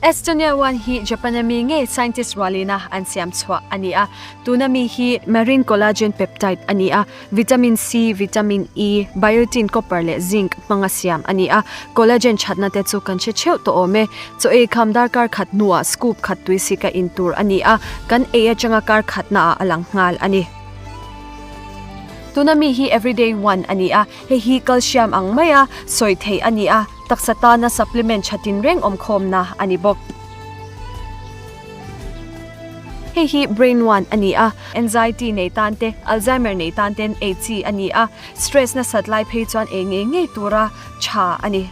Estonia One hi Japan-a mi ngei scientist rualina an siam chhuah a ni a. Tuna mi hi marine collagen peptide a ni a, vitamin C, vitamin E, biotin, copper leh zinc hmanga siam a ni a. Collagen thatna te chu kan hre theuh tawh awm e. Chaw ei kham darkar khat hnuah scoop khat tui sika in tur a ni a, kan ei atanga kar khatnaah a lang nghal a ni. Tuna mi hi everyday one a ni a, hei hi calcium ang maia sawi theih a ni a, taksa tana supplement tha tinreng awmkhawmna a ni bawk. Hei hi brain one a ni a, anxiety nei tan te, Alzheimer nei tan ten ei chi a ni a, stress nasat lai phei chuan ei ngei ngei tura tha a ni.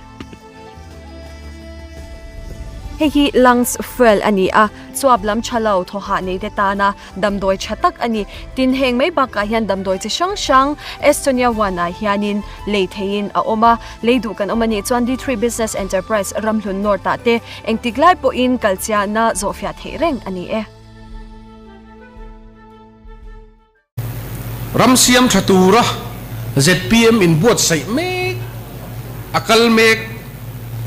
Hei hi lungs fuel a ni a, chuap lam tha lo thawhah nei te tana damdawi tha tak a ni. Tin, heng mai bakah hian damdawi chi hrang hrang Estonia One ah hianin lei theihin a awm a, lei duh kan awm a nih chuan D3 Business Enterprise Ramhlun North ah te engtik lai pawhin kalchiahna zawhfiah theih reng a ni e. Ram siam tha tura zpm inbuatsaih mek a kal mek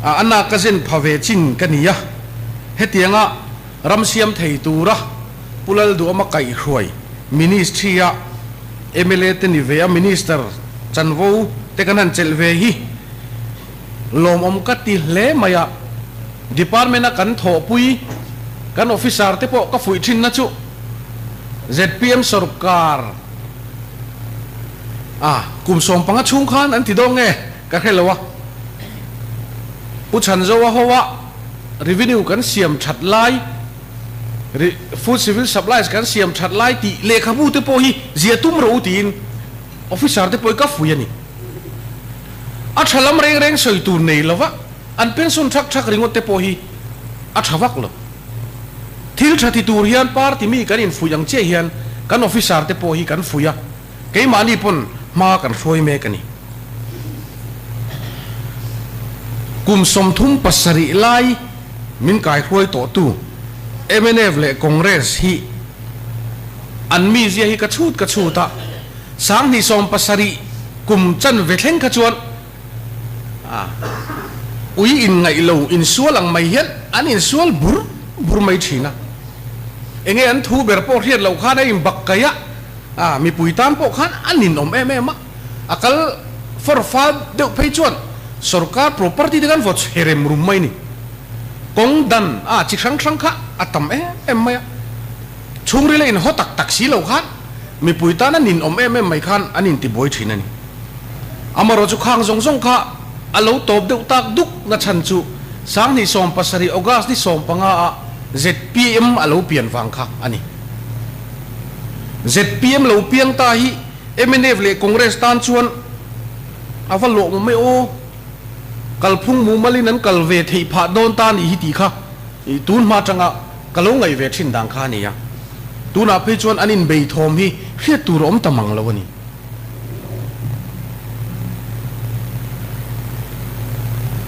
a a nak a zen pha ve chin ka ni a. Hetianga ram siam thei tura Pu Lalduhawma kaihhruai Ministry a mla te ni ve a Minister chanvo te kan han chelh ve hi lawmawm ka ti hle mai a. Department a kan thawhpui kan officer te pawh ka fuih thinna chu zpm sorkar a kum 15 chhung khan an ti dawn nge ka hre lo a, Pu Chhanzoa hoa revenue kan siam that lai, food civil supplies kan siam that lai tih lehkhabu te pawh hi zia tum rawh u tiin officer te pawh hi ka fuih a ni. A tha lam reng reng sawi tur nei lova an pension thak thak ringawt te pawh hi a tha vak lo. Thil tha ti tur hian party mi kan infuih ang chiah hian kan officer te pawh hi kan fuih a, keimahni pawn hma kan hruai mek a ni. Kum 37 lai min kaihruai tawhtu mnf leh Congress hi an mizia hi ka chhut ka chhut a, 2017 kum chanve thleng kha chuan A ui inngaih lo insual ang mai hian an insual bur bur mai thin a. Enge an thu ber pawh hriat loh khan a inbak kaih a, a mipui tan pawh khan a ninawm em em a. A kal fawr fal deuh phei chuan sorkar property te khan vaw chhe rem rum mai ni. Kawng dan a chi hrang hrang kha a tam em em mai a. Chhungril a inhaw tak tak si lo khan mipui tan a ninawm em em mai khan an intibuai thin a ni. Amarawh chu khang zawng zawng kha a lo tawp deuh tak duk na chhan chu 2017 August ni 15 ah zpm a lo pian vang kha a ni. Zpm lo piang ta hi mnf leh Congress tan chuan a va lawh mawm e aw, kalphung mumalin an kal ve theih phah dawn ta nih hi tih kha tun hma atanga ka lo ngaih ve thin dan kha a ni a. Tunah phei chuan an inbei thawm hi hriat tur a awm ta mang lo a ni.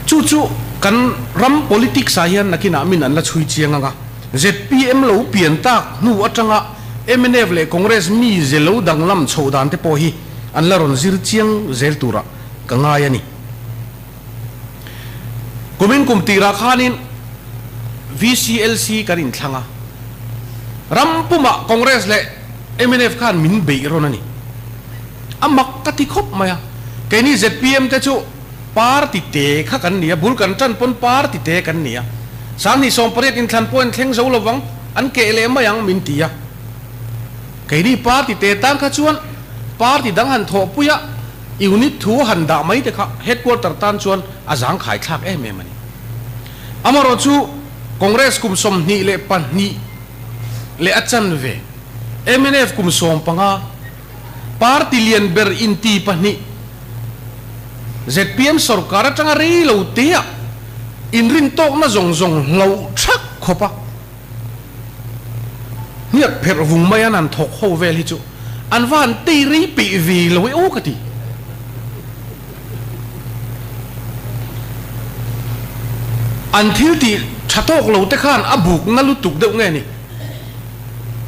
Chu chu kan ram politics ah hian nakinah min an la chhui chiang ang a, zpm lo pian tak hnu atanga mnf leh Congress mi ze lo danglam chhoh dan te pawh hi an la rawn zir chiang zel turah ka ngai a ni. Kumin kum tirah khanin VCLC kan inthlang a, ram pumah Congress leh mnf khan min beih rawn a ni. A mak ka ti khawp mai a, keini zpm te chu party te kha kan ni a, bul kan tan pawn party te kan ni a, 2018 inthlan pawh in thleng zo lovang, an keh leh mai ang min ti a. Keini party te tan kha chuan party dang han thawhpui a, Unit thu han dah mai te kha headquarter tan chuan a zangkhai thlak em em a ni. Amarawh chu Congress kum 22 leh a chanve, mnf kum 15, party lian ber inti pahnih, zpm sorkar atanga rei lo teah inrintawkna zawng zawng hlauh thak khawp a. Hniak pherh vung mai an han thawk ho vel hi chu an va han tei rei peih ve lo e aw ka ti. An thil tih tha tawk lo te khan a buk na lutuk deuh nge ni?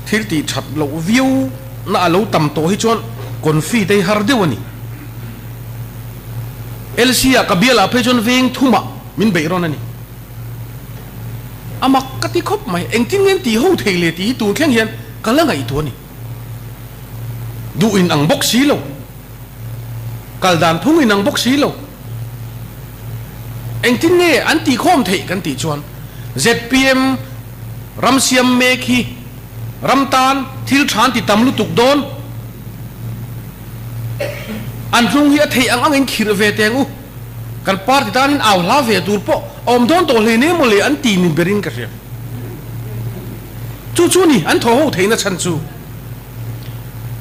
Thil tih that loh viau na a lo tam tawh hi chuan confi te hi har deuh a ni. LC ah ka bial ah phei chuan veng thumah min beih rawn a ni. A mak ka ti khawp mai, engtin nge an tih ho thei le tih hi tun thleng hian ka la ngaihtuah a ni. Duh in ang bawk si lo, kal dan phung in ang bawk si lo. Engtin nge an tih khawm theih kan tih chuan zpm ram siam mek hi ram tan thil tha an ti tam lutuk dawn. An hnung hi a theih ang angin khirh ve teng u. Kan party tanin au hla ve tur pawh a awm dawn tawh hleinem maw le an ti ni berin ka hria. Chu chu ni an thaw ho theihna chhan chu.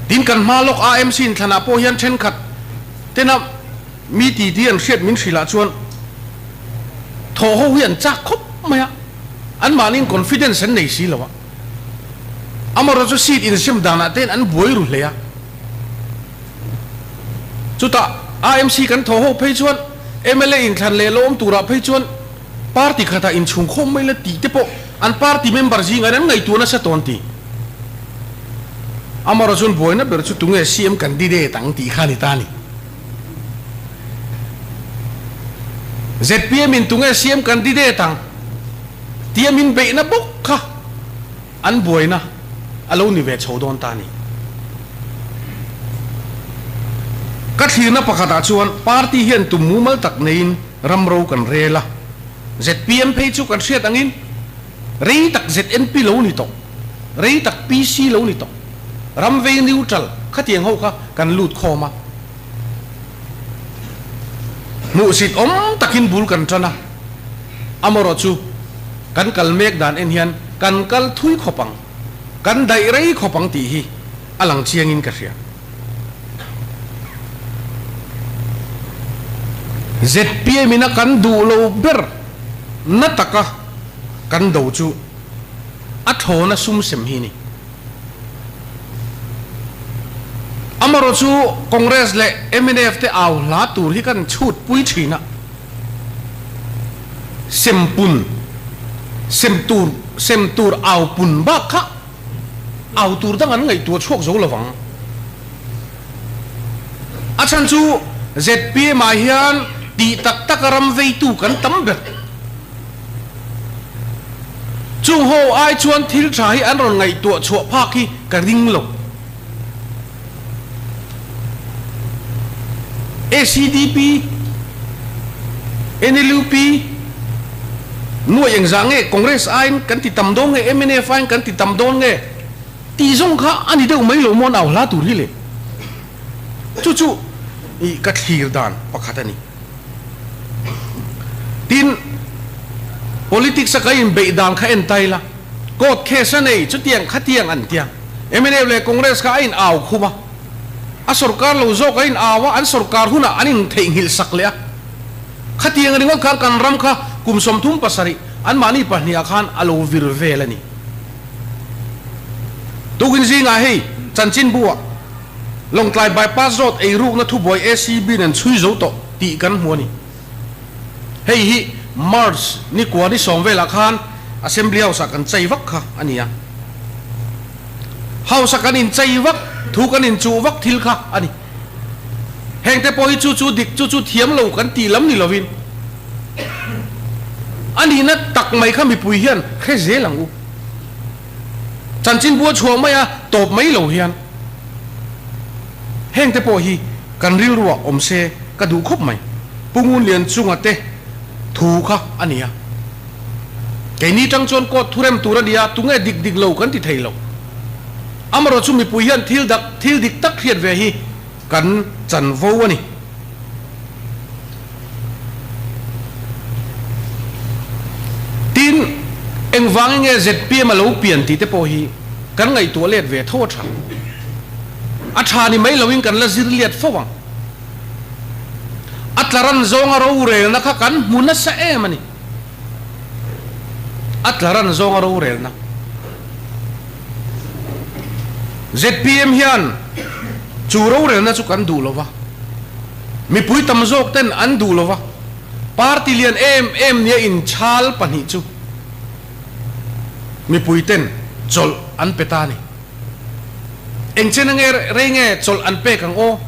Tin kan hma lawk AMC inthlanah pawh hian thenkhat tena mi ti ti an hriat min hrilh ah chuan thaw ho hi an chak khawp mai a, anmahniin confidence an nei si lo a. Amaherawhchu seat insiam danah ten an buai ru hle a. Chutah AMC kan thaw ho phei chuan mla inthlan leh lo awm turah phei chuan party khatah inchhungkhawm mai la tih te pawh an party member zingah hian an ngaihtuah nasa tawn ti. Amaherawhchu chuan buaina ber chu tunge CM candidate ang tih kha a ni ta a ni. Zpm in tunge CM candidate ang tia min beihna bawk kha. An buaina a lo ni ve chho dawn ta a ni. Ka thlirna pakhatah chuan party hian tum mumal tak neiin ram ro kan rel a, zpm phei chu kan hriat angin rei tak ZNP lo ni tawh, rei tak PC lo ni tawh, ram vei neutral khatiang ho kha kan lut khawm a. Hmuhsit awm takin bul kan tan a, amarawh chu kan kal mek dan en hian kan kal thui khawp ang, kan daih rei khawp ang tih hi a lang chiangin ka hria. Zpm ina kan duh lo ber na taka kan do chu a thlawna sum sem hi a ni. Amarawh chu Congress leh mnf te au hla tur hi kan chhut pui thin a, sem pun, sem tur, sem tur au pun bak kha au tur dang an ngaihtuah chhuak zo lovang. A chhan chu zpm ah hian tih tak tak a ram veitu kan tam ber. Chung ho ai chuan thil tha hi an rawn ngaihtuah chhuah phak hi ka ring lo. ACDP, NLUP, nuaih engzah nge Congress aiin kan ti tam dawn nge mnf aiin kan ti tam dawn nge tih zawng kha a ni deuh mai lo maw an au hla tur hi le. Chu chu i ka thlir dan pakhat a ni. Tin, politics a ka inbeih dan kha en ta ila, court case a nei chutiang khatiang an tia. Mnf leh Congress kha a in au khum a, a sorkar lo zawk a in au a, an sorkar hunah an in theihnghilh sak leh a. Khatiang ringawt khan kan ram kha kum 37 anmahni pahniha khan a lo vir vel a ni. Tukin zingah hei chanchinbu ah Lawngtlai Bypass Road eirukna thubuai ACB nen chhui zo tawh tih kan hmu a ni. Hei hi March ni kua ni sawm velah khan Assembly House ah kan chei vak kha a ni a. House a kan inchei vak, thu kan inchuh vak thil kha a ni. Hengte pawh hi chu chu dik chu chu thiam lo kan tih lam ni lovin a nihna tak mai kha mipui hian hre zel ang u. Chanchin bua chhuah mai a tawp mai lo hian hengte pawh hi kan rilruah awm se ka duh khawp mai. Pu Ngunlian chunga te thu kha a ni a. Keini tang chuan court thurem tur a ni a, tunge dik dik lo kan ti thei lo. Amarawh chu mipui hian thil dak thil dik tak hriat ve hi kan chanvo a ni. Tin, engvangin nge zpm a lo pian tih te pawh hi kan ngaihtuah let ve tho a tha. A tha ni mai loin kan la zir liat fo ang. A tlaran zawnga rorelna kha kan hmu nasa em a ni. A tlaran zawnga rorelna. Zpm hian chu rorelna chu kan duh lova, mipui tam zawk ten an duh lova, party lian em em nia inchhal pahnih chu mipui ten chawlh an pe ta a ni. Engchen ange rei nge chawlh an pek ang aw?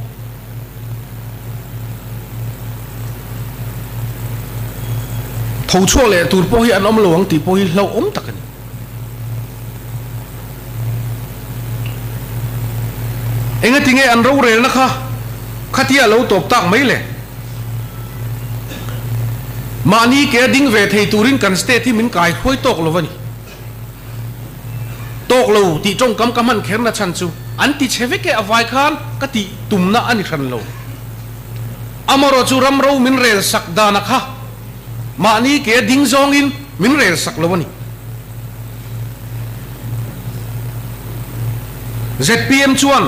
Tho chhuak leh tur pawh hi an awm lo ang tih pawh hi hlauhawm tak a ni. Engati nge an rorelna kha khatia a lo tawp tak mai le? Mahni ke a ding ve thei turin kan state hi min kai hruai tawk lo a ni. Tawk lo tih tawngkam ka hman kherna chhan chu an ti chhe vek e a vai khan ka tih tumna a ni hran lo. Amarawh chu ram ro min rel sak dana kha mahni ke a ding zawngin min rel sak lo a ni. Zpm chuan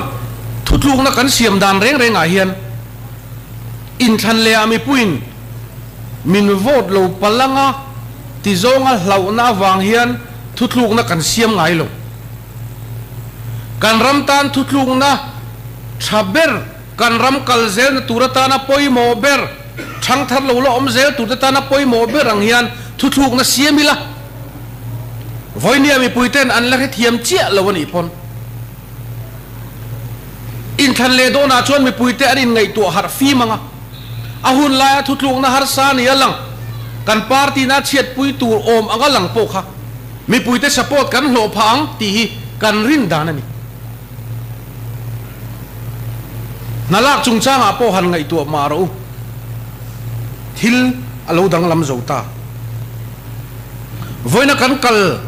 thutlukna kan siam dan reng rengah hian inthlan leh ah mipuiin min vote lo palanga ti zawnga hlauhna avang hian thutlukna kan siam ngai lo. Kan ram tan thutlukna tha ber, kan ram kal zelna tur atana pawimawh ber, thangthar lo la awm zel turte tana pawimawh ber ang hian thuthlukna siam ila. Vawinia mipuiten an la hrethiam chiah lo a nih pawn. Inthlan leh dawnah chuan mipuite an inngaihtuah harh fim ang a, a hun laia thutlukna harsa ni a lang, kan party-na chhiatpui tur awm anga lang pawh kha mipuite support kan hlawh phah ang tih hi kan rin dan a ni. Hna lak chungchangah pawh han ngaihtuah mah rawh u, thil a lo danglam zo ta. Vawiina kan kal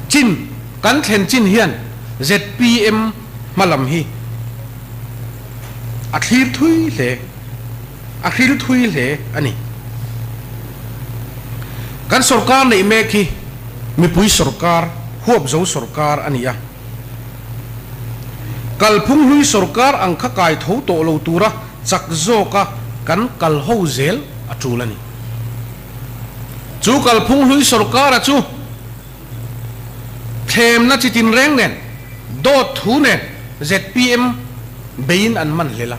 chin. Kan thlen chin hian zpm hmalam hi a thlir thui hle, a hril thui hle a ni. Kan sorkar neih mek hi mipui sorkar, huapzo sorkar a ni a. Kalphung hlui sorkar ang kha kai tho tawh lo tura chak zawka kan kal ho zel a tul a ni. Chu kalphung hlui sorkara chu. Thlemna chi tinreng nen, dawt thu nen zpm beiin an man hlel a.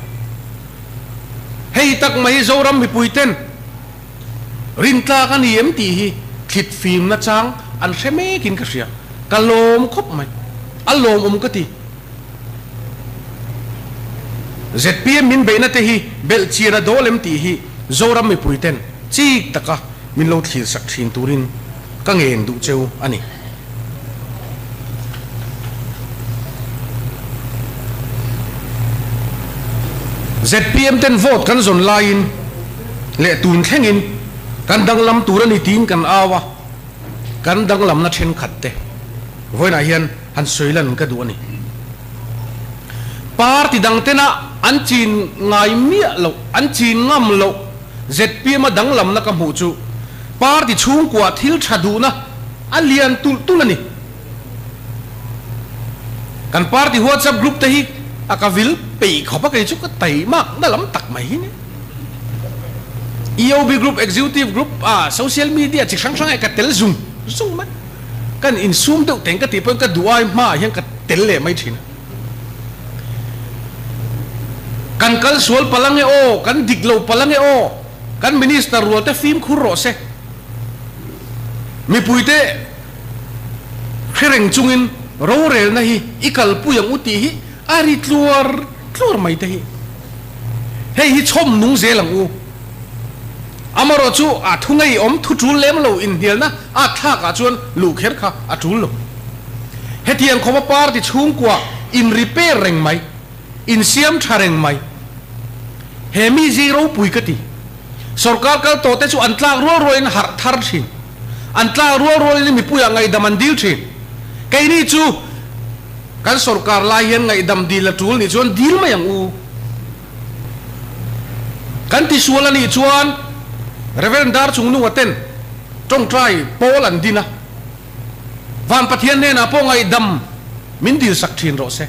Hei tak mai hi Zoram mipuiten rintlak a ni em tih hi thlit fimna chang an hre mekin ka hria. Ka lawm khawp mai. A lawmawm ka ti. Zpm min beihna te hi belh chian a dawl em tih hi Zoram mipuiten chik taka min lo thlir sak thin turin ka ngen duh cheu a ni. Zpm ten vote kan zawn laiin leh tun thlengin kan danglam tur a ni tiin kan au a, kan danglamna thenkhat te vawiinah hian han sawi lan ka duh a ni. Party dang tena an chin ngai miah loh, an chin ngam loh zpm a danglamna ka hmuh chu party chhungkua thil tha duhna a lian tulh tulh a ni. Kan party WhatsApp group te hi a ka vil peih khawp a kei chu ka taimak na lam tak mai hi ni. EOB group, executive group ah social media chi hrang hrang ah ka tel zung zung mai. Kan insum deuh teng ka tih pawhin ka duh ai hmaah hian ka tel leh mai thin a. Kan kal sual palh ange aw, kan dik lo palh ange aw, kan minister rual te fimkhur rawh se. Mipuite hre reng chungin rorelna hi i kalpui ang u tih hi a ri tluar tluar mai te hi. Hei hi chhawm nung zel ang u. Amarawh chu a thu ngeiawm thu tul lem lo inhnialna a thlakah chuan luh kher kha a tul lo. Hetiang khawpa party chhungkua in repair reng mai, insiam tha reng mai. He mi zi ropui ka ti. Sorkar kal tawh te chu an tlak rual rualin harh thar thin. An tlak rual rualin mipuiah ngaihdam an dil thin. Keini chu kan sorkar lai hian ngaihdam dil a tul nih chuan dil mai ang u. Kan tisual a nih chuan Rev. Darchungnunga ten tawngtai pawl an din a, Van Pathian hnenah pawh ngaihdam min dilsak thin rawh se.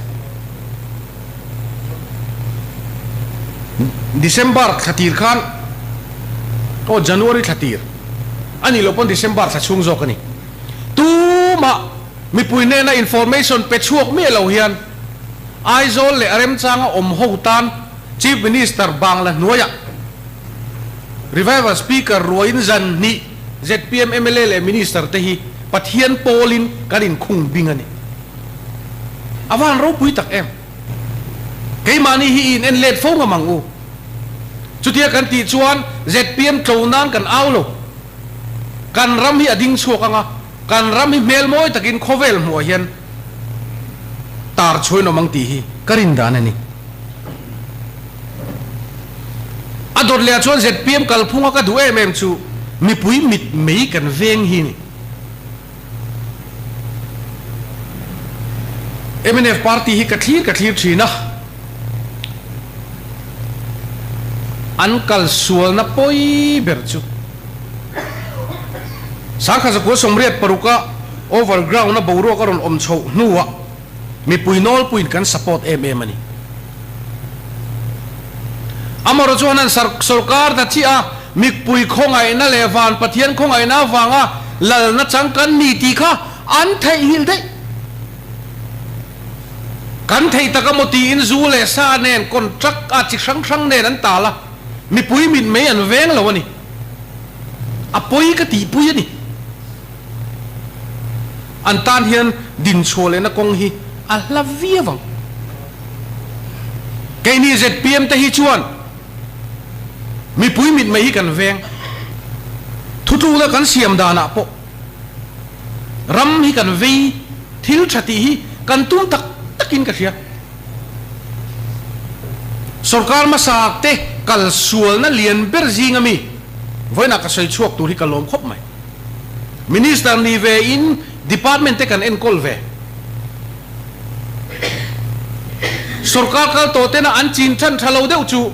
December thla tir khan aw January thla tir a nih loh pawn December thla chhung zawk a ni. Tumah mipui hnena information pe chhuak miah lo hian Aizawl leh a remchanga awm ho tan Chief Minister Bangla hnuaiah Revival Speaker ruaiin zan hnih zpm mla leh Minister te hi Pathian pawlin kan inkhung bing a ni. A van ropui tak em? Keimahni hi i in en let fo ngam ang u. Chutia kan tih chuan zpm tlo nan kan au lo. Kan ram hi a ding chhuak ang a, kan ram hi hmel mawi takin khawvel hmuah hian tar chhuain awm ang tih hi ka rin dan a ni. A dawt leh ah chuan zpm kalphunga ka duh em em chu mipui mit mei kan veng hi a ni. Mnf party hi ka thlir ka thlir thin a, an kal sualna pawi ber chu Sangkhat zakua 86 a overground a boruak a rawn awm chhoh hnuah mipui nawlpuiin kan support em em a ni. Amaherawhchu chuan an sawrkar ta chiah a, mipui khawngaihna leh van Pathian khawngaihna avanga lalna chang kan ni tih kha an theihnghilh daih. Kan theih tak emaw tiin zu leh sa nen contract a chi hrang hrang nen an tal a, mipui mitmei an veng lo a ni. A pawi ka tihpui a ni. An tan hian dinchhuah lehna kawng hi a hla viau ang. Keini zpm te hi chuan mipui mitmei hi kan veng. Thutlukna kan siam danah pawh ram hi kan vei thil tha tih hi kan tum tak takin ka hria. Sorkar hmasa te kal sualna lian ber zinga mi vawiinah ka sawi chhuak tur hi ka lawm khawp mai. Minister ni ve in department te kan enkawl ve. Sorkar kal tawh tena an chin than tha lo deuh chu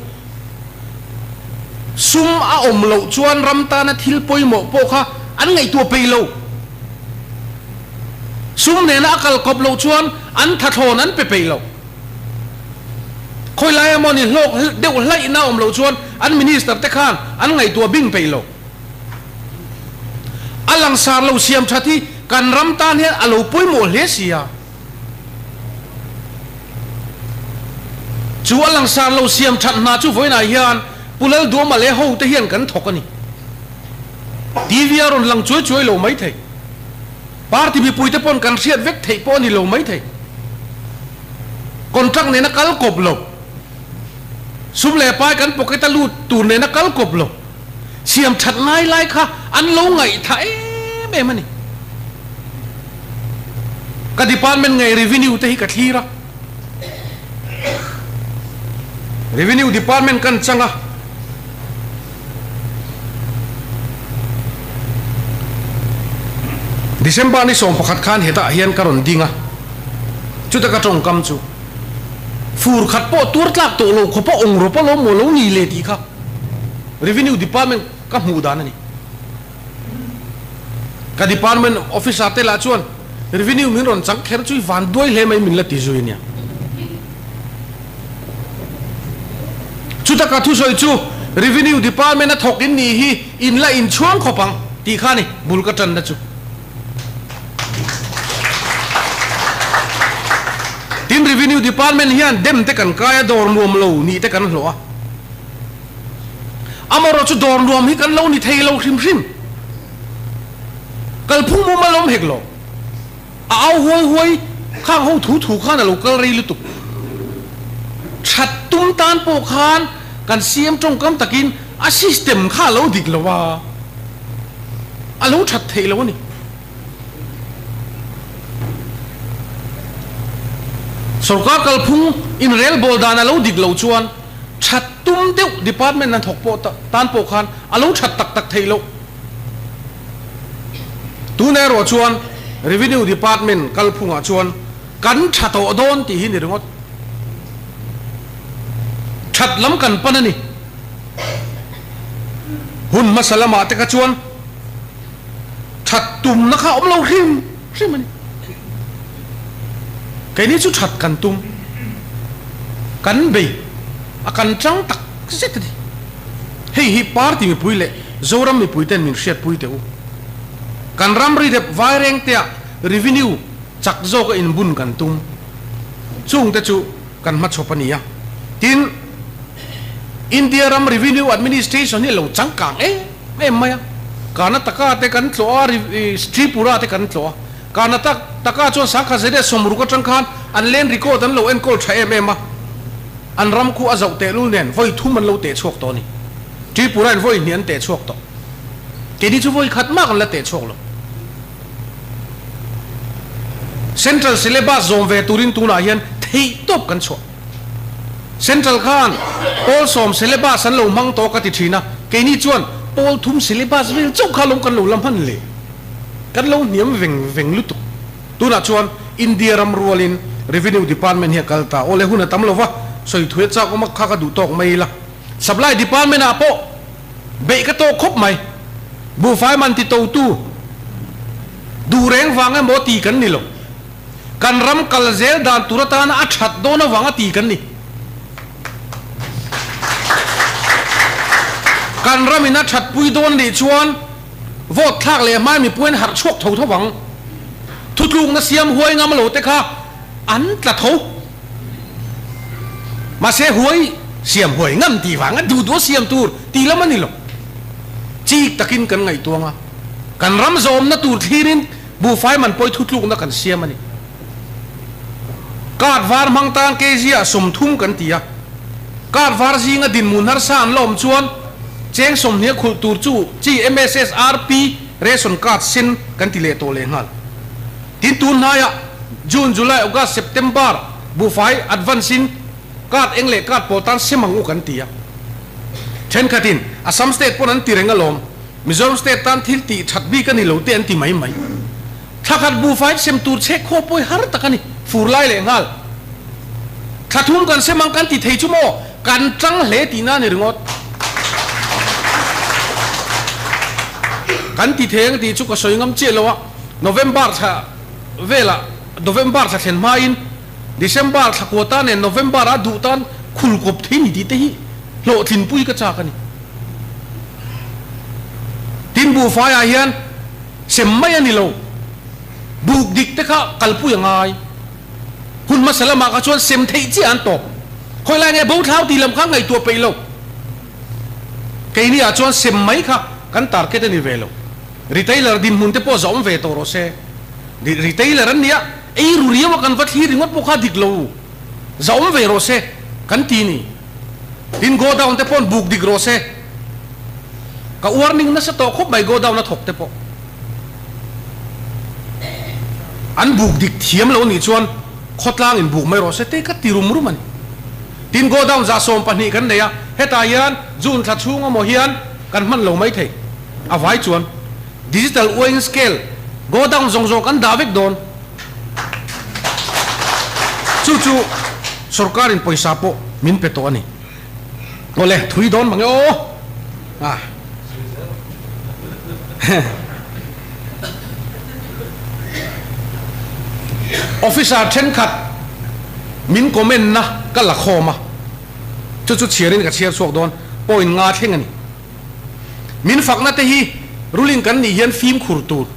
sum a awm loh chuan ram tana thil pawimawh pawh kha an ngaihtuah peih lo. Sum nena a kal kawp loh chuan an thathlawn an pe peih lo. Khawi laia maw ni hlawk deuh hlaihna awm loh chuan an minister te khan an ngaihtuah bing peih lo. A langsar lo siam that hi kan ram tan hian a lo pawimawh hle si a. Chu a langsar lo siam that hna chu vawiinah hian Pu Lalduama leh hote hian kan thawk a ni. TV a rawn lang chuai chuai lo mai thei. Party mipuite pawn kan hriat vek theih pawh a ni lo mai thei. Contract nena kal kawp lo. Sum leh pai kan pocket a lut tur nena kal kawp lo. Siam that ngai lai kha an lo ngaihthah em em a ni. Ka department ngei revenue te hi ka thlir a. Revenue department kan chang a. December ni 11 khan hetah hian ka rawn ding a. Chuta ka tawngkam chu fur khat pawh tuar tlak tawh lo khawpa awng rawp alawm maw lo ni le tih kha Revenue Department ka hmuh dan a ni. Ka Department Officer te lah chuan Revenue min rawn chang kher chu i van duai hle mai min la ti zui a nia. Chuta ka thusawi chu Revenue Department a thawk in nih hi in la inchhuang khawp ang tih kha a ni bul ka tanna chu. Tin Revenue Department hian dem te kan kai a dawr nuam lo nih te kan hlawh a. Amaherawh chu dawr nuam hi kan lo ni thei lo hrim hrim. Kalphung mumal awm hek lo. A au huai huai khang ho thu thu khan a lo kal rei lutuk. That tum tan pawh khan kan CM tawngkam takin a system kha a lo dik lo a, a lo that theih lo a ni. Sorkar kalphung inrelbawl dan a lo dik loh chuan that tum deuh department an thawk pawh tan pawh khan a lo that tak tak theih loh. Tuna erawh chuan Revenue Department kalphungah chuan kan tha tawh dawn tih hi ni ringawt. That lam kan pan a ni. Hun hmasa lamah te kha chuan that tumna kha awm lo hrim hrim a ni. Keini chu that kan tum, kan bei a kan tang tak zet a ni. Hei hi party mipui leh Zoram mipui ten min hriatpui teh u. Kan ramri dep Vairengtea revenue chak zawka inbun kan tum. Chungte chu kan hmachhawp a ni a. Tin, India ram revenue administration hi a lo changkang em em mai a. Karnataka te kan tlawh a, Tripura te kan tlawh a. Karnataka chuan 1960 atang khan an land record an lo enkawl tha em em a. An ram khu a zauh tehlul nen vawi thum an lo teh chhuak tawh a ni. Tripura in vawi hnih an teh chhuak tawh. Keini chu vawi khat mah kan la teh chhuak lo. Central syllabus zawm ve turin tunah hian theihtawp kan chhuah. Central khan pawl sawm syllabus an lo hmang tawh ka ti thin a, keini chuan pawl thum syllabus vel chauh kha lawm kan lo la hman le. Kan lo hniam veng veng lutuk. Tunah chuan India ram rualin Revenue Department hi a kal ta. Awle hun a tam lova, sawi thuia chak awm a kha ka duh tawk mai ila. Supply Department ah pawh beih ka tawk khawp mai. Buhfai man ti totu duh reng vang emaw ti kan ni lo. Kan ram kal zel dan tur atana a that dawn avanga ti kan ni. Kan ramin a that pui dawn nih chuan vote thlak leh hmai mipui an harh chhuak tho tho vang. Thutlukna siam huai ngam lo te kha an tla tho. Mahse huai siam huai ngam tih vanga duh duh a siam tur tih lam a ni lo. Chik takin kan ngaihtuang a, kan ram zawmna tur thlirin buhfai man pawi thutlukna kan siam a ni. Card var hmang tan kg ah 30 kan ti a, card var zinga dinhmun harsa an la awm chuan cheng 20 a khulh tur chu chi MSSRP ration card sen kan ti leh tawh lehnghal. Tin tun hnaiah June, July, August, September buhfai advance in card eng leh card pawl tan sem ang u kan ti a. Thenkhatin Assam state pawn an ti reng alawm, Mizoram state tan thil tih that bik a ni lo te an ti mai mai. Thla khat buhfai sem tur chhek khaw pawi har tak a ni, fur lai leh nghal. Thla thum kan sem ang kan ti thei chu maw, kan tang hle tihna a ni ringawt. Kan ti thei ang tih chu ka sawi ngam chiah lo a. November thla velah November thla thlen hmain December thla kuata nen November a duh tan khul kawp thei ni tih te hi hlawhtlinpui ka chak a ni. Tin buhfaiah hian sem mai a ni lo, buk dik te kha kalpui a ngai. Hun hmasa lamah kha chuan sem theih chiah an tawp. Khawi lai nge bo thlau tih lam kha ngaihtuah peih lo. Keini ah chuan sem mai kha kan target a ni ve lo. Retailer dinhmun te pawh zawm ve tawh rawh se. Retailer an nia, ei ru riau a kan va thlir ringawt pawh kha dik lo. Zawm ve rawh se kan ti ni. Tin godown te paw'n buk dik rawh se. Ka warning nasa tawh khawp mai godown a thawk te pawh. An buk dik thiam lo nih chuan khawtlang in buk mai rawh se te ka ti rum rum a ni. Tin godown 12% kan nei a, hetah hian June thla chhung amaw hian kan hman lo mai thei. A vai chuan digital weighing scale godown zawng zawng kan dah vek dawn. Chu chu sorkarin pawisa pawh min pe tawh a ni. Awle, thui dawn mang e aw. Ah. Officer thenkhat min comment na ka la khawm a, chu chu chhiarin ka chhiar chhuak dawn, point nga thleng a ni. Min fakna te hi ruling kan nih hian fimkhur tur.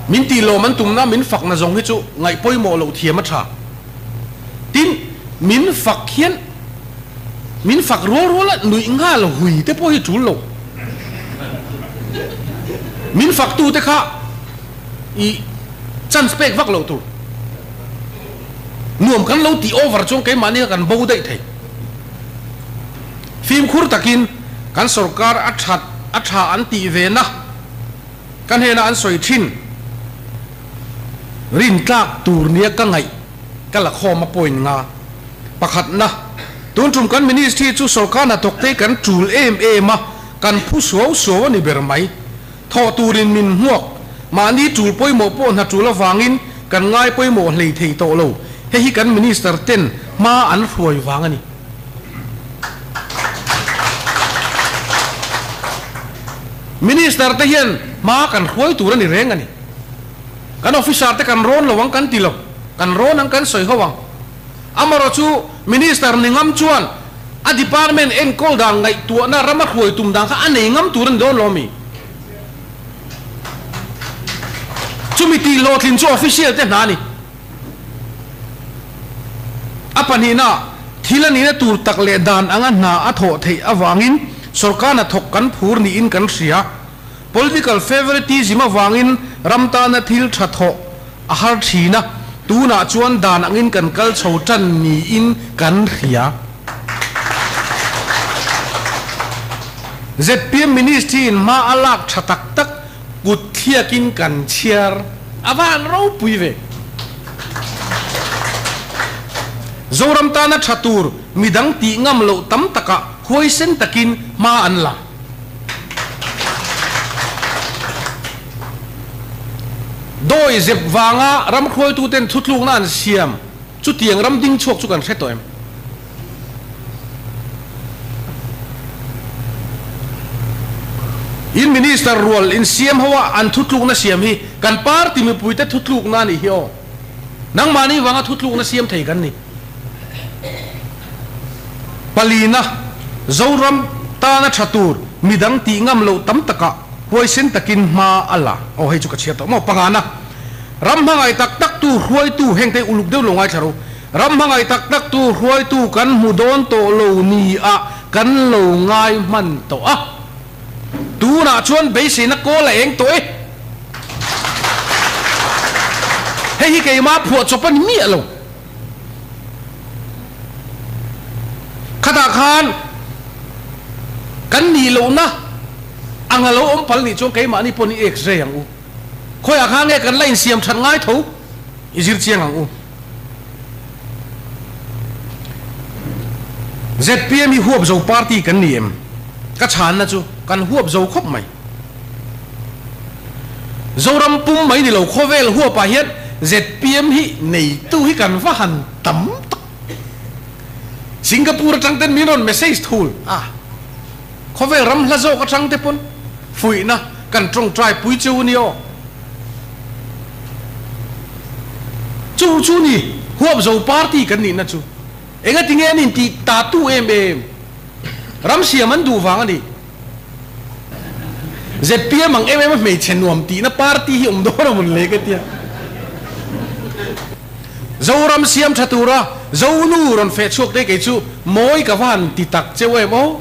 Min tih lawm an tumna min fakna zawng hi chu ngaih pawimawh loh thiam a tha. Tin, min fak hian min fak rual rual a nuih nghal hui te pawh hi tul lo. Min faktu te kha i chance pek vak loh tur. Nuam kan lo tih over chuan keimahni kha kan bo daih thei. Fimkhur takin kan sorkar a that a tha an tih ve na ka hnena an sawi thin. Rintlak tur nia ka ngaih ka la khawm a point nga. Pakhatna, tun tum kan ministry chu sorkar hnathawk te kan tul em em a, kan phu suau suau a ni ber mai. Thawh turin min hmuak, mahni tul pawimawh pawh hna tul avangin kan ngai pawimawh hlei thei tawh lo. Hei hi kan minister ten hma an hruai vang a ni. Minister te hian hma kan hruai tur a ni reng a ni. Kan officer te kan rawn lo ang kan ti lo, kan rawn ang kan sawi ho ang. Amarawh chu Minister ni ngam chuan a department enkawl dan ngaihtuahna rama hruai tum dan kha a nei ngam tur a ni dawn lo ami? Chumi tih hlawhtlin chu official te hna a ni. A pahnihna, thil a nihna tur tak leh dan anga hna a thawh theih avangin sorkar hnathawk kan phur niin kan hria. Political favoritism avangin ram tana thil tha thawh a har thin a, tunah chuan dan angin kan kal chho tan niin kan hria. Zpm Ministry in hma a lak tha tak tak kut thliakin kan chhiar a van ropui ve. Zoram tana tha tur midang tih ngam loh tam takah huaisen takin hma an la. Dawi zep vanga ram hruaituten thutlukna an siam chutiang ram ding chhuak chu kan hre tawh em? In Minister rual in siam ho a an thutlukna siam hi kan party mipuite thutlukna a nih hi aw. Nangmahni vanga thutlukna siam thei kan ni. Palina, Zoram tana tha tur midang tih ngam loh tam takah huaisen takin hma a la. Aw hei chu ka chhiar tawh maw? Pangana, Ram hmangaih tak tak tu hruaitu hengte uluk deuh lo ngaithla ro. Ram hmangaih tak tak tu hruaitu kan hmu dawn tawh lo ni a kan lo ngai hman tawh a. Tunah chuan beiseina kawl a eng tawh e. Hei hi keimah phuah chawp a ni miah lo. Khatah khan kan nih lohna ang a lo awm pal nih chuan keimahni pawh ni x-ray ang u. Khawiah khan nge kan la insiam that ngai tho i zir chiang ang u. Zpm hi huap zo party kan ni em? Ka chhanna chu kan huap zo khawp mai. Zoram pum mai ni lo khawvel huapah hian zpm hi neitu hi kan va han tam tak. Singapore atang ten min rawn message thul a, khawvel ram hla zawk atang te pawn fuihna kan tawngtai pui cheu a ni aw. Chu chu ni huap zo party kan nihna chu engatinge an intih ta tu em em? Ram siam an duh vang a ni. Zpm ang em em a hmeichhe nuam tihna party hi awm dawn a mun le ka tia. Zoram siam tha tura Zonu rawn feh chhuak te kei chu mawi ka va han ti tak cheu em aw.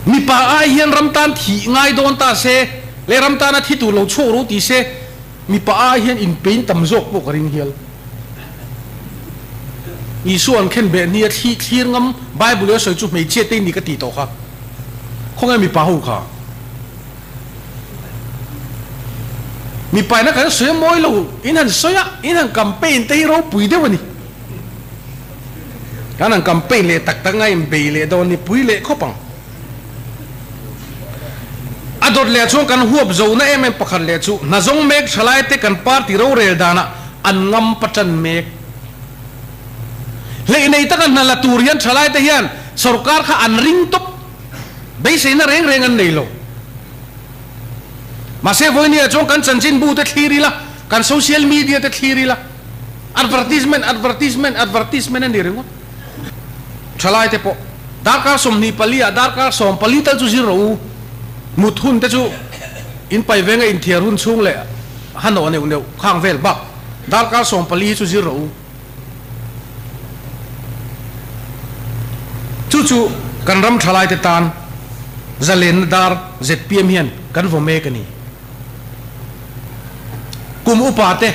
Mipa ai hian ram tan thih ngai dawn ta se leh ram tana thi tur lo chhuak ru ti se mipa ai hian inpein tam zawk pawh ka ring hial. Isua an khen beh nia thli thlir ngam Bible a sawi chu hmeichhia te ni ka ti tawh kha. Khawnge mipa ho kha? Mipa ina kan sawi a mawi lo, in han sawi a, in han campaign te hi ropui deuh a ni. Kan han campaign leh tak tak nga in bei leh dawn ni pui leh khawp ang. A dawt leh chuan kan huap zohna em em pakhat leh chu hnazawng mek thalai te kan party rorel danah an ngam patan mek. Hleih nei taka hna la tur hian thalai te hian sorkar kha an ring tawp. Beiseina reng reng an nei lo. Mahse vawinia chuan kan chanchinbu te thlir ila, kan social media te thlir ila, advertisement, advertisement, advertisement a ni ringawt. Thalai te pawh darkar 24 ah darkar 14 tal chu zir rawh u. Mut hun te chu in pai venga inthiar hun chhung leh hanawh neuh neuh khang vel bak darkar 14 hi chu zir rawh u. Chu chu kan ram thalai te tan zalenna dar zpm hian kan vaw mek a ni. Kum upa te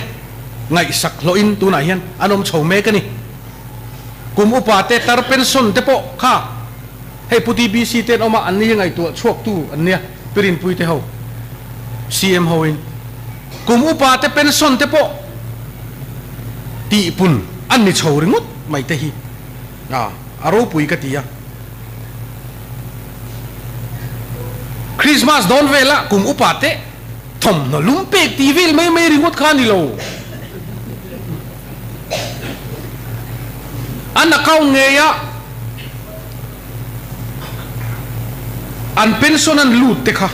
ngaihsak hlawhin tunah hian an awm chho mek a ni. Kum upa te tar pension te pawh kha hei Pu TBC te an awm a, an ni hi ngaihtuah chhuaktu an nia, Pi Rinpui te ho, CM ho in. Kum upa te pension te pawh tihpun an ni chho ringawt mai te hi a ropui ka ti a. Christmas dawn vela kum upa te thawmhnaw lum pek tih vel mai mai ringawt kha a ni lo. An account ngeia an pension an lut te kha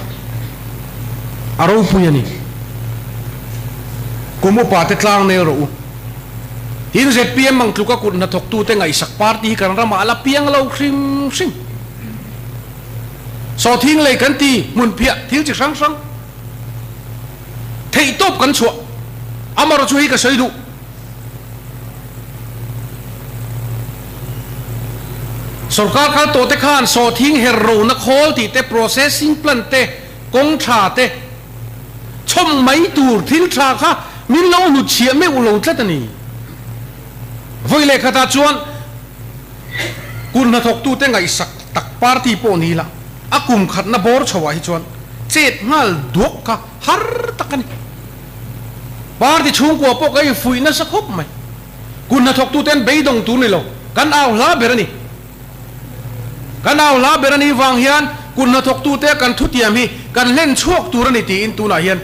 a ropui a ni. Kum upa te tlang nel rawh u. Tin zpm ang tluka kut hnathawktute ngaihsak party hi kan ramah a la piang lo hrim hrim. Sawhthing lei kan ti hmunphiah thil chi hrang hrang theihtawp kan chhuah. Amarawh chu hei ka sawi duh. Sorkar kal tawh te khan sawhthing her rona khawl tih te, processing plant te, kawng tha te chhawm mai tur thil tha kha min lo hnut chhiah meuh lo tlat a ni. Vawi leh khatah chuan. Kut hnathawktute ngaihsak tak party pawh ni la, a kum khatna bawr chhoah hi chuan chet nghal duak kha har tak a ni. Party chhungkua pawh ka infuih nasa khawp mai. Kut hnathawktute an beidawng tur ni lo, kan au hla ber a ni. Kan au hla ber a nih vang hian kut hnathawktute kan thutiam hi kan hlen chhuak tur a ni tiin tunah hian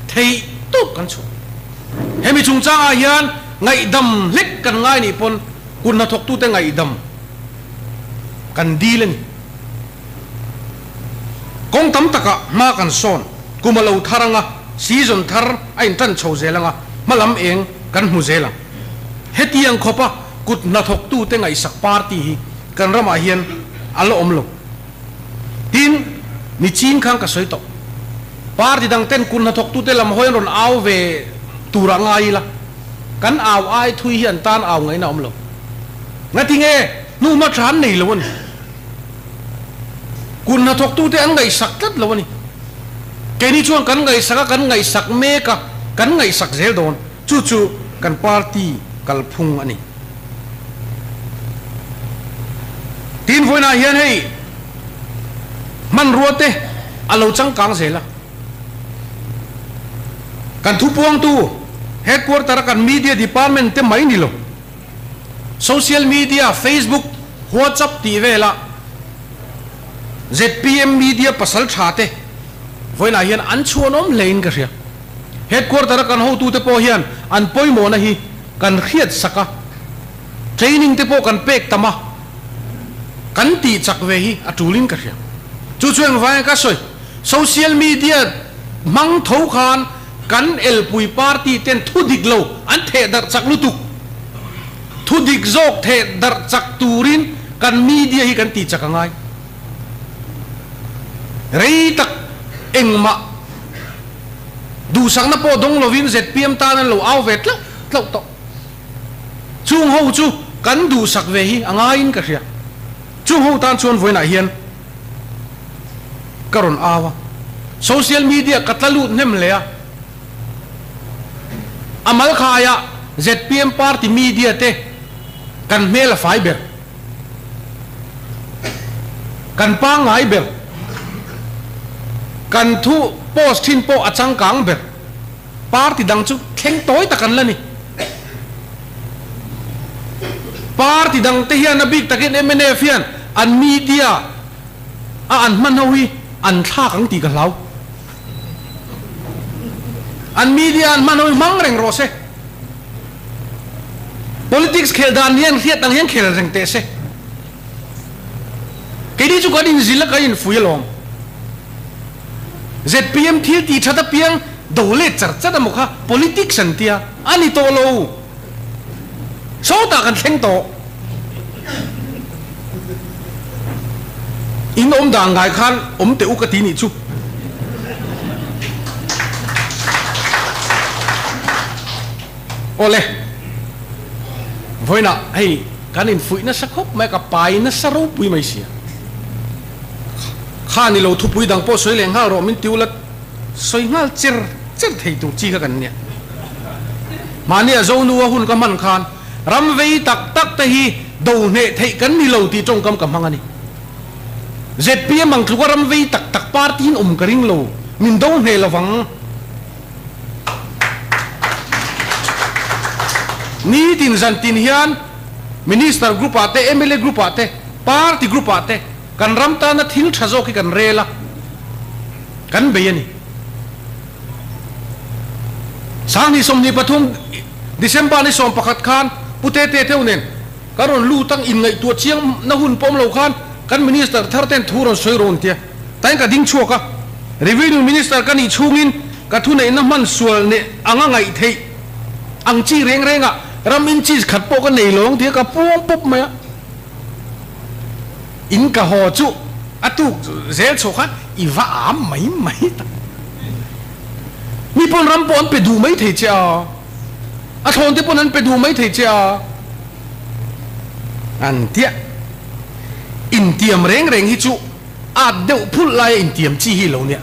theih tawp kan chhuah. Hemi chungchangah hian ngaihdam hlek kan ngai nih pawn kut hnathawktute ngaihdam kan dil a ni. Kawng tam takah hma kan sawn, kum a lo thar anga, season thar a intan chho zel anga, hma lam eng kan hmu zel ang. Hetiang khawpa kut hnathawktute ngaihsak party hi kan ramah hian a la awm lo. Tin, nichin khan ka sawi tawh. Party dang ten kut hnathawktute lam hawi an rawn au ve turah ngai ila, kan au ai thui hi an tan au ngaihna a awm lo. Ngati nge hnuhma tha an nei lo a ni. Kut hnathawktute an ngaihsak tlat lo a ni. Keini chuan kan ngaihsak a, kan ngaihsak mek a, kan ngaihsak zel dawn. Chu chu kan party kalphung a ni. Tin vawiinah hian hei hmanrua te a lo changkang zel a. Kan thupuangtu headquarter a kan media department te mai ni lo. Social media Facebook, WhatsApp tih vela zpm media pasal tha te vawiinah hian an chhuanawm hlein ka hria. Headquarter a kan hotute pawh hian an pawimawhna hi kan hriat sak a, training te pawh kan pek tam a, kan tih chak ve hi a tulin ka hria. Chu chu engvanga ka sawi, social media hmang tho khan kan elpui party ten thu dik lo an theh darh chak lutuk. Thu dik zawk theh darh chak turin kan media hi kan tih chak a ngai. Rei tak engmah duhsakna pawh dawng lovin zpm tan an lo au ve tlauh tlauh tawh. Chung ho chu kan duhsak ve hi a ngaiin ka hria. Chung ho tan chuan vawiinah hian ka rawn au a, social media ka tla lut hnem hle a. A mal khaiah zpm party media te kan hmel a fai ber. Kan pangngai ber. Kan thu post thin pawh a changkang ber. Party dang chu thleng tawi tak an la ni. Party dang te hian a bik takin mnf hian an media a an hman ho hi an thlak ang tih ka hlau. An media an hman ho hi hmang reng rawh se. Politics khel dan hian hriat ang hian khel reng teh se. Keini chu kan inzil a kan infui alawm. Zpm thil tih that apiang do let char char emaw kha politics an tia a ni tawh lo. Sawtah kan thleng tawh. In awm dan ngai khan awm teh u ka ti nih chu. Awle, vawiinah hei kan infuih nasa khawp mai a, ka pai nasa ropui mai sia. Kha ni lo thupui dang pawh sawi leh nghal rawh min ti ula sawi nghal cher cher thei tur chi kha kan nia. Mahnia Zonu a hun ka hman khan ram vei tak tak te hi do hneh theih kan ni lo tih tawngkam ka hmang a ni. Zpm ang tluka ram vei tak tak party in awm ka ring lo, min do hneh lovang. Nitin zan tin hian Minister group ah te, mla group ah te, party group ah te kan ram tana thil tha zawk hi kan rel a, kan bei a ni. 2023 December ni 11 khan Pu Tete Teu nen kan rawn lut ang inngaihtuah chiang na hun pawm lo khan kan Minister thar ten thu rawn sawi rawn tia. Tain ka ding chhuak a, Revenue Minister ka nih chhungin ka thuneihna hman sual neh anga ngaih theih ang chi reng rengah ram in cheese khat pawh ka nei lo ang tia ka puang pawp mai a. In ka haw chu a tuk zel chhuah khan i va am mai mai tak. Mi pawn ram pawh an pe duh mai thei che a, a thlawn te pawn an pe duh mai thei che a an tia. Intiam reng reng hi chu At deuh phulh laia intiam chi hi lo nia.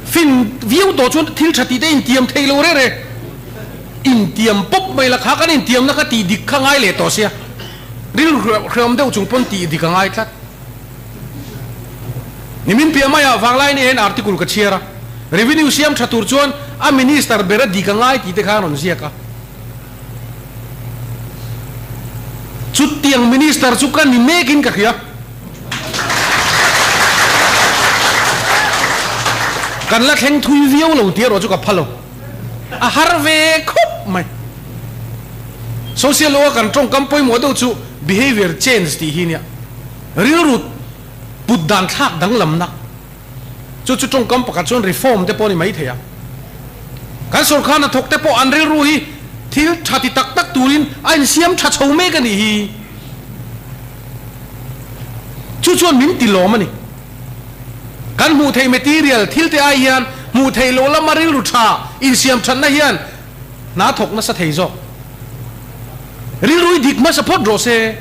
Fin viau tawh chuan thil tha tih te intiam thei lo reh reh. Intiam pawp mai la kha kan intiamna kha tih dik kha ngai leh tawh sia. Rilru hreawm deuh chung pawn tih dik a ngai tlat. Nimin piah maiah Vanglaini hian article ka chhiar a, Revenue siam tha tur chuan a Minister ber a dik a ngai tih te kha a rawn ziak a. Chutiang Minister chu ka ni mekin ka hria. Kan la thleng thui viau lo tih erawh chu ka pha lo. A har ve khawp mai. Social law a kan tawngkam pawimawh deuh chu behavior change tih hi nia. Rilru put dan thlak danglamna. Chu chu tawngkam pakhat chuan reform te pawh a ni maithei a. Kan sorkar hnathawk te pawh an rilru hi thil tha ti tak tak turin a insiam tha chho mek a nih hi. Chu chuan min ti lawm a ni. Kan hmuh theih material thil te ai hian hmuh theih loh lama rilru tha insiam thatna hian hna thawk nasa thei zawk. Rilru hi dik hmasa phawt rawh se.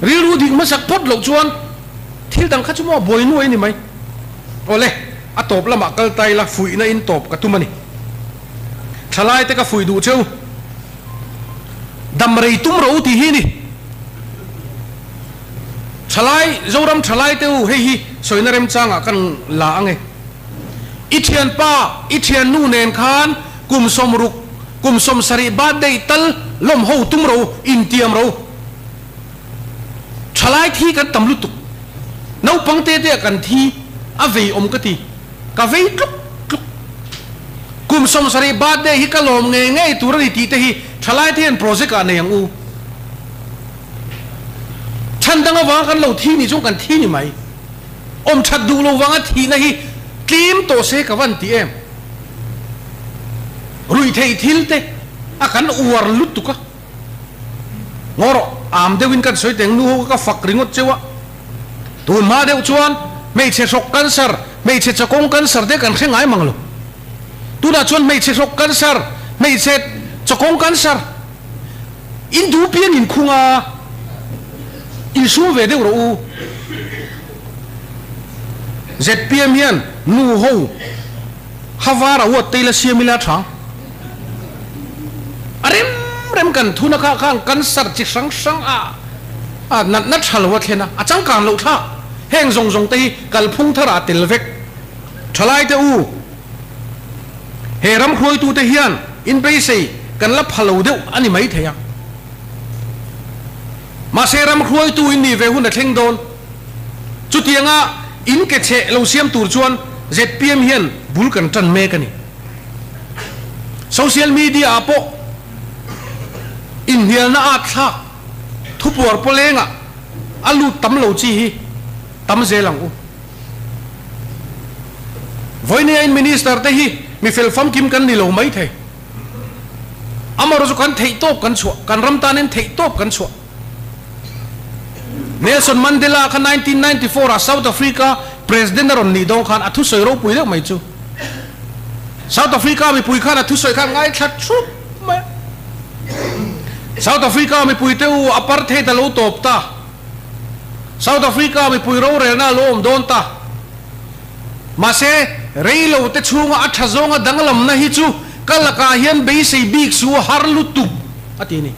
Rilru dik hmasak phawt loh chuan thil dang kha chu maw buai nuai a ni mai. Awle, a tawp lamah kal ta ila fuihna in tawp ka tum a ni. Thalai te ka fuih duh cheu. Dam rei tum rawh u tih hi a ni. Thalai, Zoram thalai te u hei hi sawina remchangah kan la ang e. I thianpa, i thiannu nen khan kum sawmruk, kum sawmsarih birthday tal lawm ho tum ro, intiam ro. Thalai thi kan tam lutuk. Naupang te te ah kan thi a vei awm ka ti. Ka vei tluk tluk. Kum 70 birthday hi ka lawm ngei ngei tur a ni tih te hi thalai te hian project ah nei ang u. Chhan dang avanga kan lo thi nih chuan kan thi ni mai. Awm that duh lo vanga thihna hi tlem tawh se ka van ti em. Ruihtheih thil te a kan uar lutuk a. Ngaw rawh, am deuhin kan sawi teng nu ho ka fak ringawt cheu a. Tun hma deuh chuan hmeichhe hrawk cancer, hmeichhe chawkawng cancer te kan hre ngai mang lo. Tunah chuan hmeichhe hrawk cancer, hmeichhe chawkawng cancer in duh piang in khung a, insum ve deuh rawh u. Zpm hian nu ho Havar a huat te ila siam ila tha. A rem rem kan thuna kha khan cancer chi hrang hrang a a natna tha lo a thlen a, a changkan loh thlak. Heng zawng zawng te hi kalphung thar ah tel vek. Thalai te u, he ram hruaitu te hian in beisei kan la pha lo deuh a ni mai thei a. Mahse ram hruaitu in nih ve hun a thleng dawn. Chutianga in ke cheh lo siam tur chuan zpm hian bul kan tan mek a ni. Social media ah pawh inhnialna at thlak thupuar pawlengah a lut tam lo chi hi tam zel ang u. Vawinia in Minister te hi mi fel famkim kan ni lo maithei. Amaherawhchu chu kan theihtawp kan chhuah, kan ram tanin theihtawp kan chhuah. Nelson Mandela kha 1994 ah South Africa President a rawn nih dawn khan a thusawi ropui deuh mai chu. South Africa mipui khan a thusawi khan ngaithla thup mai a. South Africa mipui te u apartheid a lo tawp ta. South Africa mipui rorelna a lo awm dawn ta. Mahse, rei lo te chhunga a tha zawnga danglamna hi chu ka lakah hian beisei bik su a har lutuk, a ti a ni.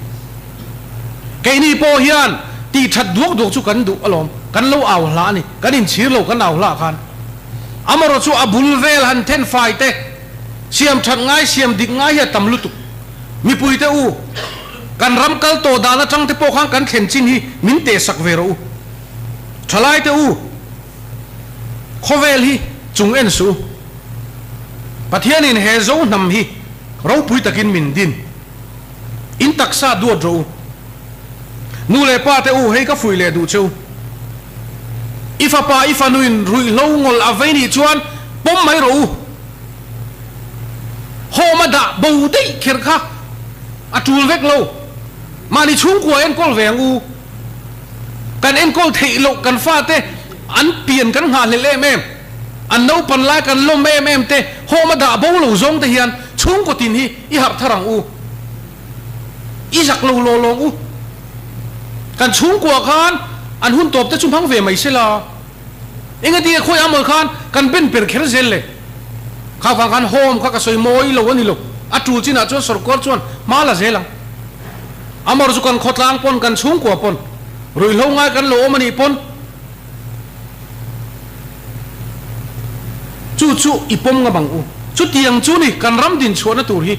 Keini pawh hian tih that duak duak chu kan duh alawm, kan lo au hlah a ni, kan inchhir lo kan au hlah khan. Amarawh chu a bul vel han then fai te, siam that ngai siam dik ngai hi a tam lutuk. Mipui te u, kan ram kal tawh dan atang te pawh khan kan thlen chin hi min tehsak ve rawh u. Thalai te u. Khawvel hi chung en suh u. Pathianin he zo hnam hi ropui takin min din. In taksa duat rawh u. Nu leh pa te u hei ka fuih leh duh che u. I fapa i fanuin ruihhlo ngawl a vei nih chuan pawm mai rawh u. Home a dah bo daih kher kha a tul vek lo. Mahni chhungkua enkawl ve ang u. Kan enkawl theih loh kan fate an pian kan nghahhlelh em em, an naupan lai kan lawm em em te home a dah bo lo zawng te hian chhungkaw tin hi i harh thar ang u. I zak lo law lawng u. Kan chhungkua khan an hun tawp te chu hmang ve mai sela. Engati nge khawi amawi khan kan ben per kher zel le? Kha vang khan home kha ka sawi mawi lo a ni lo. A tul chinah chuan sawrkar chuan hma la zel ang. Amawr chu kan khawtlang pawn kan chhungkua pawn ruihhlo ngai kan lo awm a nih pawn chu chu i pawm ngam ang u. Chutiang chu ni kan ram din chhuahna tur hi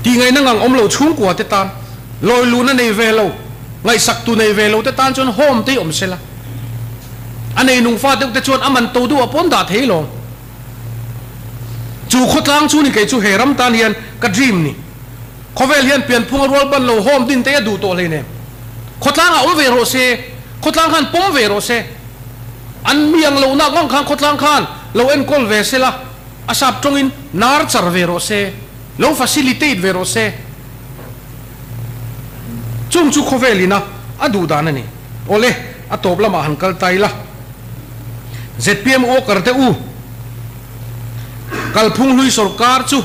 tihngaihna ngang awm lo chhungkua te tan lawi luhna nei ve lo, ngaihsak tu nei ve lo te tan chuan home te hi awm sela. A nei nung fa deuh te chuan a man to deuh ah pawn dah thei lawm. Chu khawtlang chu ni kei chu he ram tan hian ka dream ni. Khawvel hian pianphung a rual ban lo home din te a duh tawh hleinem. Khawtlang ah awm ve rawh se, khawtlang khan pawm ve rawh se. An mi ang lohna ngang khan khawtlang khan lo enkawl ve sela, a sap tawngin nar char ve rawh se, lo facilitate ve rawh se. Chung chu khawvel ina a duh dan a ni. Awle, a tawp lamah han kal ta ila. Zpm worker te u, kalphung hlui sorkar chu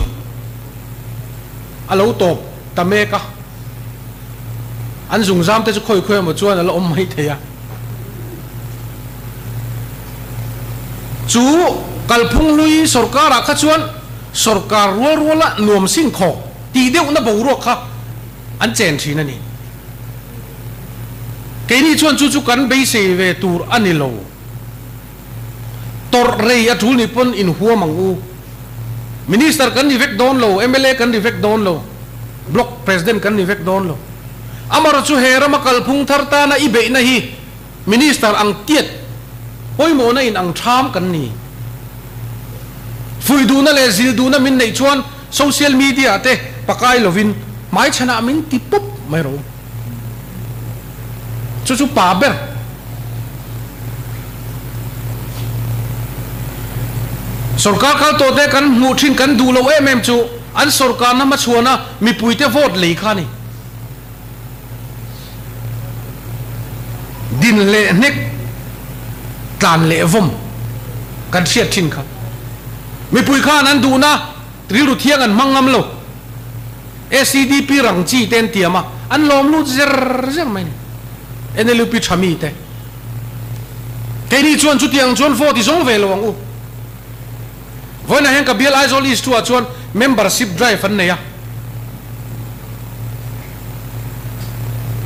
a lo tawp ta mek a, an zungzam te chu khawi khawi emaw chuan a la awm mai thei a. Chu kalphung hlui sorkarah kha chuan sorkar rual ruala nuam sin khawk tih deuhna boruak kha an chen thin a ni. Keini chuan chu chu kan beisei ve tur a ni lo. Tawrh rei a tul nih pawn inhuam ang u. Minister kan ni vek dawn lo, mla kan ni vek dawn lo, Block President kan ni vek dawn lo. Amarawh chu he rama kalphung thar tana i beihna hi Minister ang tiat pawimawhna in ang tham kan ni. Fuih duhna leh zil duhna min neih chuan social media ah te pakai lovin hmaichhanah min ti pawp mai rawh u. Chu chu pa ber. Sorkar kal tawh te kan hmuh thin kan duh loh em em chu an sorkarna hmachhuana mipuite vote lei kha a ni. Din leh hnek, tlan leh vawm kan hriat thin kha. Mipui khan an duhna rilru thiang an hmang ngam lo. SEDP rang chi te an tiam a, an lawm lut zer zer mai a ni. NLUP tha mi te. Keini chuan chutiang chuan vote i zawng ve lo ang u. Vawiinah hian ka bial Aizawl East ah chuan membership drive an nei a.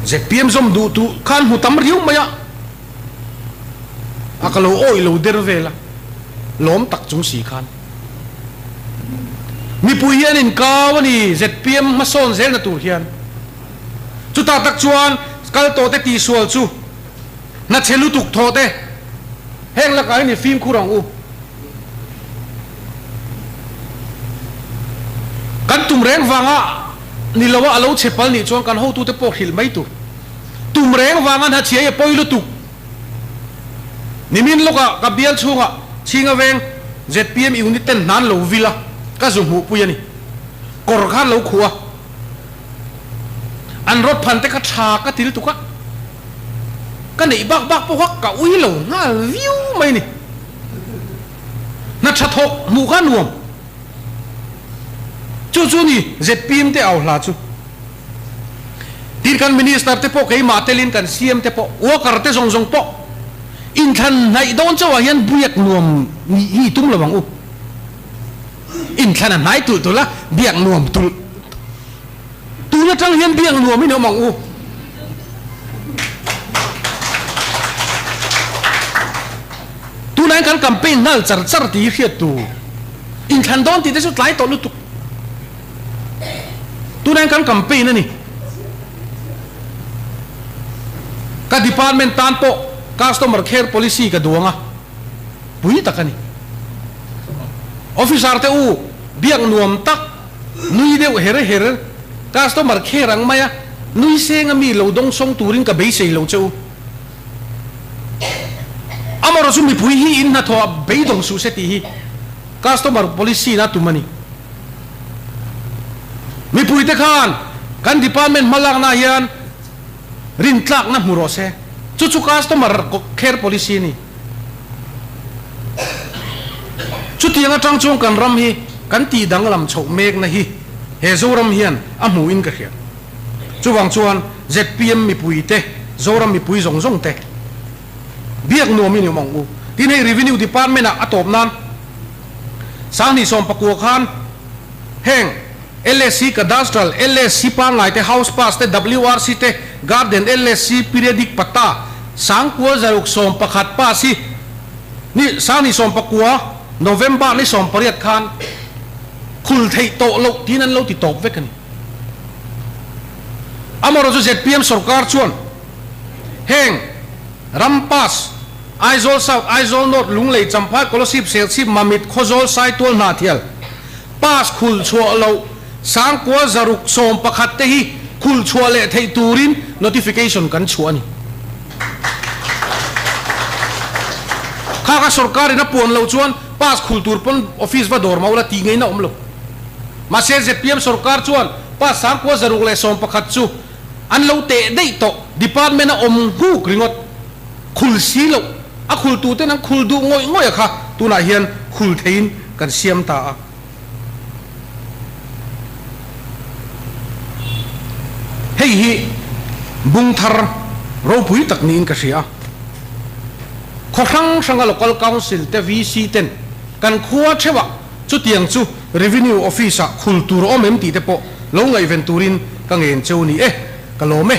Zpm zawm duh tu khan hmu tam riau mai a, a ka lo awih lo der vel a, lawm tak chung si khan. Mipui hi an inkau a ni zpm hmasawn zelna tur hian. Chutah tak chuan kal tawh te tihsual chu hna chhe lutuk thawh te heng lakah hian i fimkhur ang u. Kan tum reng vanga ni lo a, a lo chhe pal nih chuan kan hotute pawh hrilh mai tur. Tum reng vanga hna chhiai a pawi lutuk. Nimin lawkah ka bial chhungah Chhinga veng zpm unit ten hnan lo vil a, ka zu hmuhpui a ni. Kawr khan lo khuh a. An rawt phan te kha tha ka ti lutuk a, ka neih bak bak pawh kha ka ui lo nghal viau mai a ni. Hna tha thawk hmuh kha nuam. Chu chu ni zpm te au hla chu. Tin kan minister te pawh keimah telin kan CM te pawh worker te zawng zawng pawh inthlan hnaih dawn chauhah hian biak nuam nih hi i tum lo ang u. Inthlan a hnai tulh tulh a, biak nuam tulh. Tun atang hian biak nuam in awm ang u. Tunah hian kan campaign nghal char char tih hi hriat tur. Inthlan dawn tih te chu tlai tawh lutuk. Tunah hian kan campaign a ni. Ka department tan pawh customer care policy ka duang a, pui tak a ni. Officer te u biak nuam tak. Nui deuh her her, customer care ang mai a, nui seng a mi lo dawng sawng turin ka beisei lo che u. Amarawh chu mipui hi in hnathawh ah beidawng suh se tih hi customer policy na tum a ni. Mipui te khan kan department hmalakna ah hian rintlakna hmu rawh se, chu chu customer care policy a ni. Chutiang atang chuan kan ram hi kan tih danglam chhoh mekna hi he Zoram hian a hmuhin ka hria. Chuvang chuan zpm mipui te, Zoram mipui zawng zawng te biak nuam in awm ang u. Tin hei Revenue Department ah a tawp nan 2019 khan heng. LSC Cadastral, LSC pangngai te, House Pass te, WRC te, Garden LSC Periodic Patta, Sangkua zaruk 11 pass hi ni Sangni 19 November ni 18 khan khul theih tawh loh tiin an lo ti tawp vek a ni. Amaherawhchu zpm sorkar chuan heng ram pass Aizawl South, Aizawl North, Lunglei, Champhai, Kolasib, Serchhip, Mamit, Khawzawl, Saitual, Hnahthial pass khul chhuah loh Sangkua 611 te hi khul chhuah leh theih turin notification kan chhuah a ni. Kha kha sorkarin a puan loh chuan pass khul tur pawn office va dawr mauh la tih ngei na awm lo. Mahse zpm sorkar chuan pass Sangkua 611 chu an lo teh daih tawh, department a awm nghuk ringawt. Khul si loh, a khul tuten an khul duh ngawih ngawih a kha tunah hian khul theiin kan siam ta a. Hei hi bung thar ropui tak niin ka hria a. Khaw hrang hranga Local Council te VC ten kan khua theuhah chutiang chu Revenue Office ah khul tur a awm em tih te pawh lo ngaihven turin ka ngen cheu ni e, ka lawm e.